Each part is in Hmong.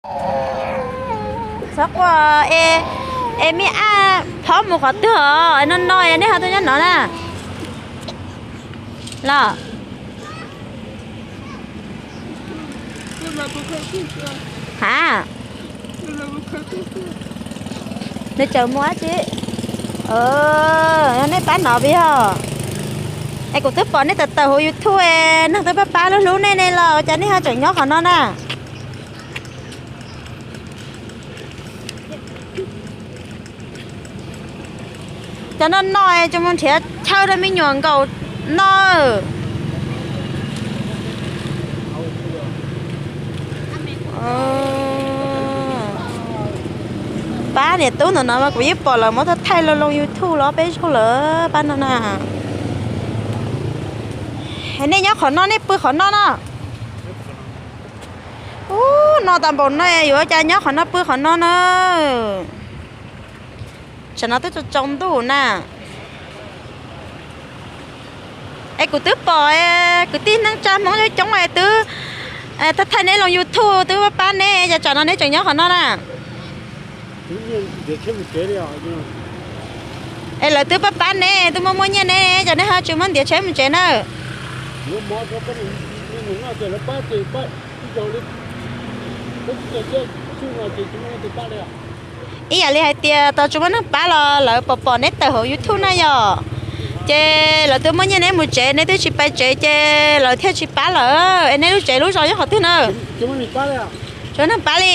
Txhob quaj es, es me ab phob mus qhov twg os, no no nej ho tuaj nyob no na. Los ha, nws tseem mus dab tsi? Nej pab no puas yog? Es kuv twb pom nej tawm tawm hauv YouTube, neeg twb pab pab hlub hlub nej ne los ua cas nej ho tseem nyob qhov no na? Cov no no tsis mus nrhiav chaw rau me nyuam nkaum no. Pab niam tub ntawm no mas kuv yeej pom lawv muab thaij los loo YouTube los peb zaug lawm pab no na. Nej nyob qhov no nej pw qhov no no. Ub, no tas npaum no yuav ua cas nyob qhov no pw qhov no na. Tsam no twb tsaus ntuj na. Es kuv twb pom kwv tij neej tsa Hmoob coob coob es twb thaij thaij neb loo YouTube twb pab pab neb, cas tsam no neb tseem nyob qhov no na? Es lawv twb pab pab neb, twb muaj muaj nyiaj neb, cas neb ho tsis muab ntiav tsheb mus tsev na? Ib yam li hais tias tau tsis muaj neeg pab los lawv pom pom neb tawm hauv YouTube na yom, ces lawv twb muaj nyiaj neb mus tsev, neb twb tsis pab tsev ces lawv thiaj tsis pab lawm. Es neb lub tsev lub zos nyob qhov twg na? Tsis muaj neeg pab li.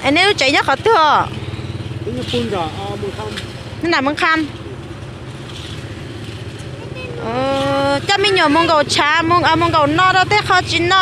Es neb lub tsev nyob qhov twg os? Nram Moos Kham. Coj me nyuam mus nkaum tshav, mus nkaum no rau tej qho tsis no.